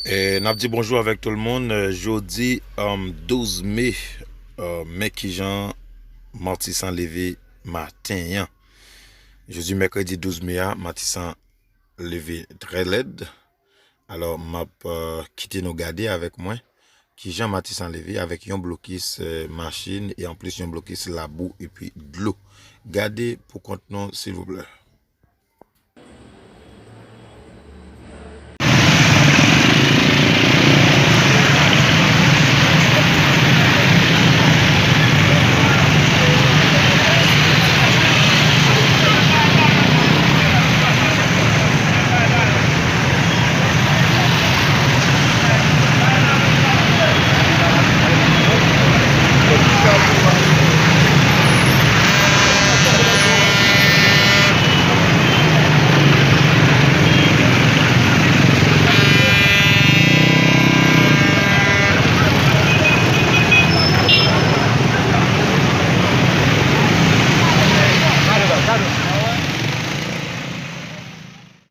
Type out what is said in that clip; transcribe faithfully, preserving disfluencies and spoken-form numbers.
E n ap di bonjou avèk tout moun. E, jodi, um, douz me, e, men kijan Matisan leve maten an. Jodi mèkredi douz me a, Matisan leve trè lèd. Alò, m ap, e, kite nou gade avèk mwen kijan Matisan leve avèk yon blokis, e, machin e anplis yon blokis labou epi dlo. Gade pou kont nou, silvouplè.